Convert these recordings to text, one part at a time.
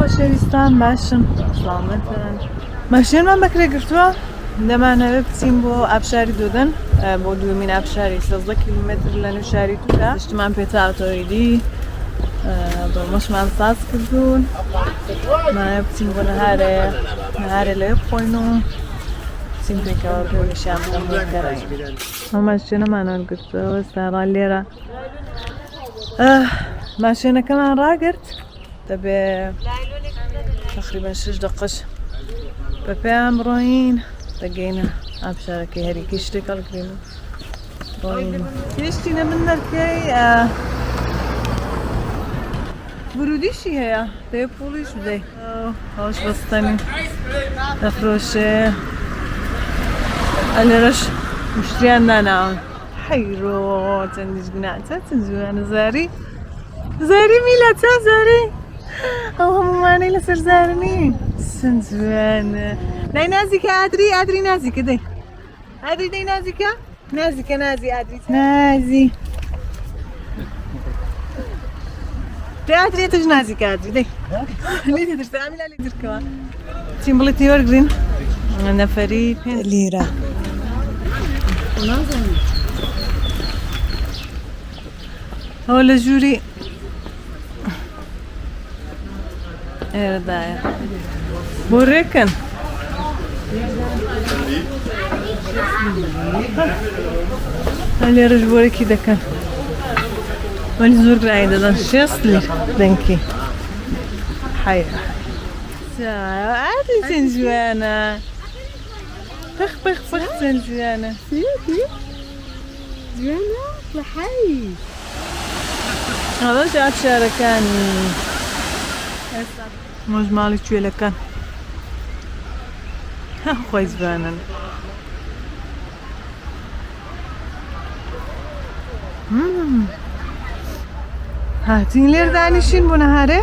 خۆشەویستان باشن سڵامەتن ماشێنمان بەکرێ گرتووە دەمانەوێت بچین بۆ ئابشاری دودن بۆ دووەمین ئابشاری 13 کیلومتر لە نێو شاری توکە شتمان پێتاوتەوەیدی دۆڵمەشمان ساز کردوون مایە بچین بۆ نەهارێ نەهارێ لەوێ بخۆین و بچین پێکەوە پێشیان بدەم بۆ گەڕین ئەو ماشێنەمان وەرگرتووە سارا لێرە ماشێنەکەمان ڕاگرت دەبێ تقریبا شش دقش بە پێیان بڕۆین دەگەینە ئابشارەکەی هەریکی شتێک هەڵگرین و ڕۆین گەیشتینە من نەرکەی ورودیشی هەیە دەبێ پوڵیش بدەی ئەوش بەستەنی دەفرۆشێ ئەلێرەش مشتریان داناون حەیرۆ چەندیش گوناحە چەند جوانە زاری زاری میلا چا زاری ئەو هەمووانەی لەسەر زارنی چەند جوانە دای نازیکە ئادری ئادری نازیکە دەی ئادری دەی نازیکە نازیکە نازی ئادری نازی دەی ئادری تش نازیکە ئادری دەی لێ ترسە ئامیلا لێ درکەوە چین بڵێتی وەرگرین نەفەری پێ لیرە. ئەوە لە ژووری ئێرەدایە بۆ ڕێکن لێرەش بۆرێکی دەکەن وەلی زۆر گرانی دەدەن شێست لیر دەنکی حەیرە ئادی چەند جوانە پخ پخ پخ چەند جوانە جوانە وحەی. ئەوەش ئابشارەکانی مۆژ ماڵی کوێلەکان خۆی جوانن. هاتین لێر دانیشین بۆ نەهارێ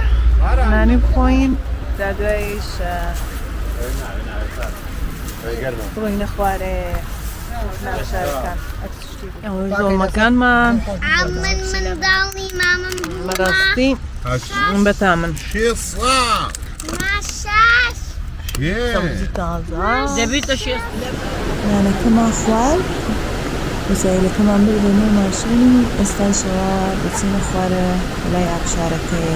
نانی بخۆین تا دوایش بڕۆینە خوارێ زۆڵمەکانمان من منداڵی مامم بەڕاستی من بەتامن دەبیتە شێست. نانەکەمان خوارد وەسایلەکەمان بردە نێو ماشێن و ئێستاشەوە دەچینە خوارێ لای ئابشارەکەی.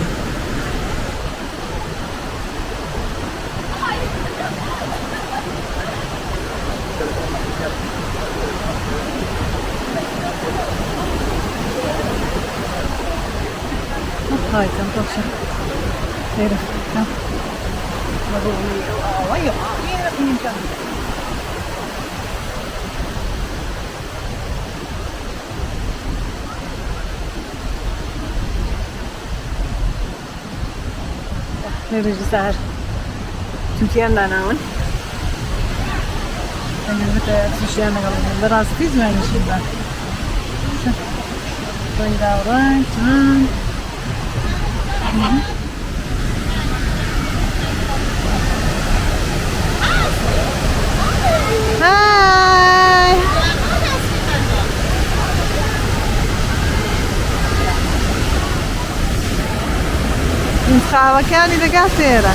لێرەش سەر توتیان داناون ئەگەر بتەوێت سوشیان لەگەڵ بەڕاستی جوانیشی بە ڕەنگاوڕەنگ جوان های خاوەکانی دەگاتە ئێرە.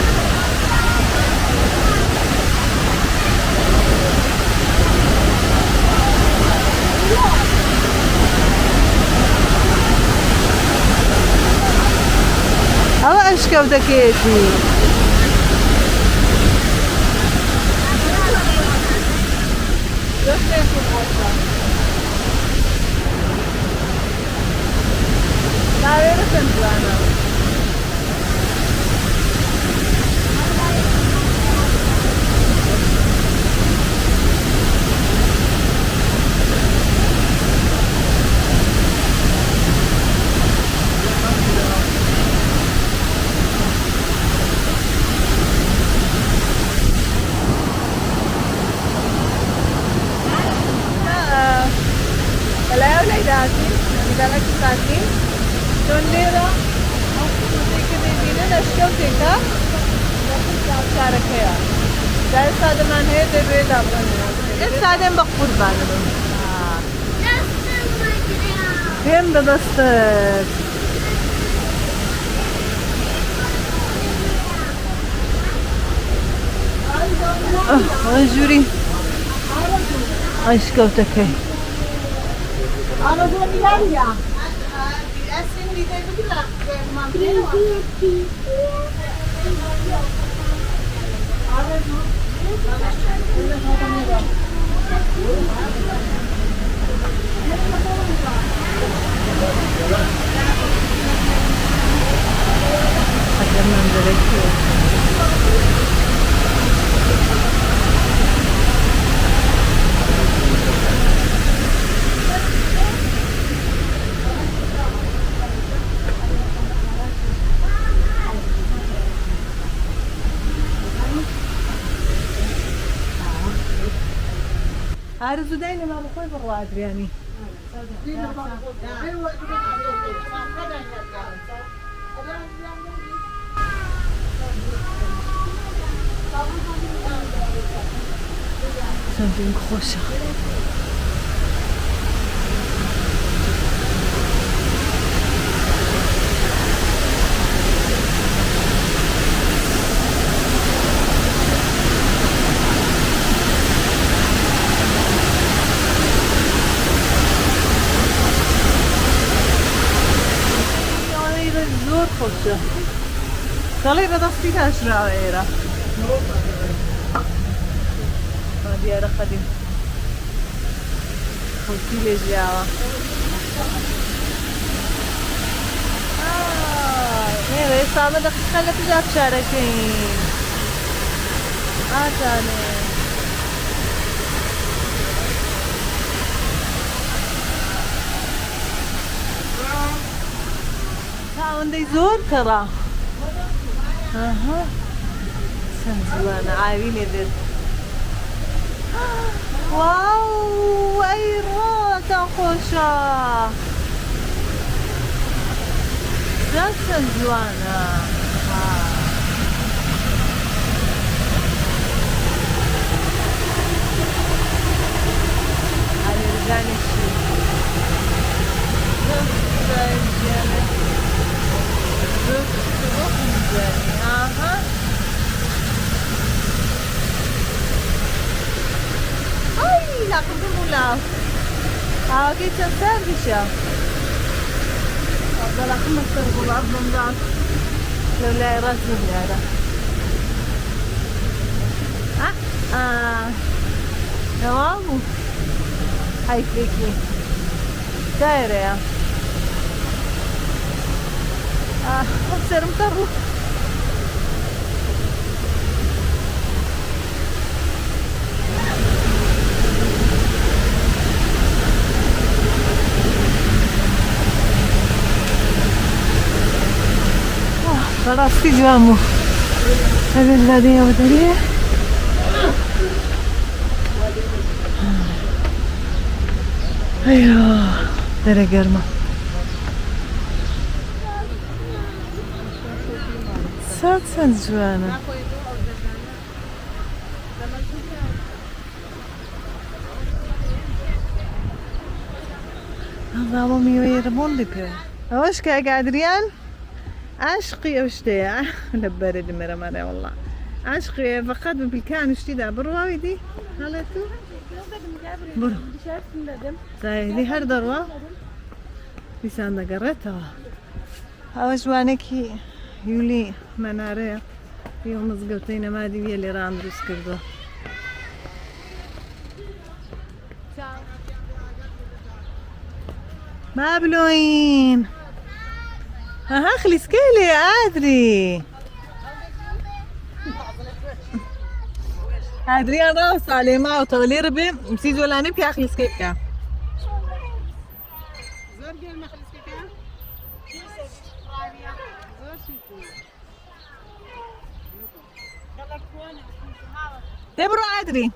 ئەوە ئەشکەوتەکەیەتی. لاوێرە چەند جوانە. لەلایەو لای داهاتین لەلایەکی ساکین چۆن لێرە ئەو قوتووەی کە دەیبینن ئەشکەوتێکە لە پشت ئاوشارەکەیە جا ئێستا دەمانهەوێت دەبێ دابڕێنەوە ئێستا دێم بە قوربانت بم دێم بە دەستت. ئەوە ژووری ئەشکەوتەکەی. عەجەب مەنزەرەکیە. ئارەزوو داینە با بەخۆی بڕوا ئەدریانی. چەند دەنگ خۆشە. زۆر خۆشە دەڵێ بە دەستی تاشراوە ئێرە دیارە قەدیم خەڵکی لێ ژیاوە ئێرە ئێستا ئەمە دەقیقە لە پشت ئابشارەکەین ئاتانێ تا ئەوەندەی زۆر تەڕە ئەها چەند جوانە ئاوی لێ دێت واو ئەی ڕۆڵەکان خۆشە جا چەند جوانە ئامێرەکانیشی ئاوەکەی چەند ساردیشە لەولای ڕاست دیارە تەواو بوو حەیفێکی دایرەیە سەرم تەڕ بوو. بەڕاستی جوان بوو ئەگەر لادەیەوە دەرێ ئەیۆ دەرێ گەرمە. سا چەند جوانە. ئەوە میوەی ڕمۆندی پێ. ئەوەش کاک ئادریان عاشقی ئەو شتەیە لە بەرد مرەمەرێ واللە عاشقی فقط بە پلکان و شتیدا بڕواوی دی هەڵێت و بڕۆ زایدی هەر دەڕوا دیسان دەگەڕێتەوە ئەوە ژوانێکی یولی مەنارەیە ئەو مزگەوتەی نەمادی ویە لێران دروست کردووە. با بلۆین ئەها خلیسکەی لێ ئادری ئادریان ڕاوستا لێ ماوەتەوە لێرە بێ سی جۆلانێ پیا خلیسکەی بکە. دێ بڕۆ ئادری.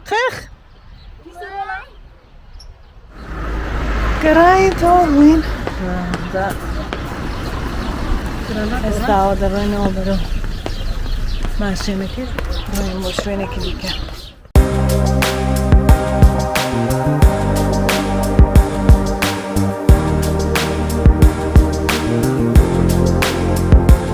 خخ گەڕایتەوە بووین ئێستاوە دەڕۆینەوە بەرەو ماشێنەکە ڕۆین بۆ شوێنێکی دیکە.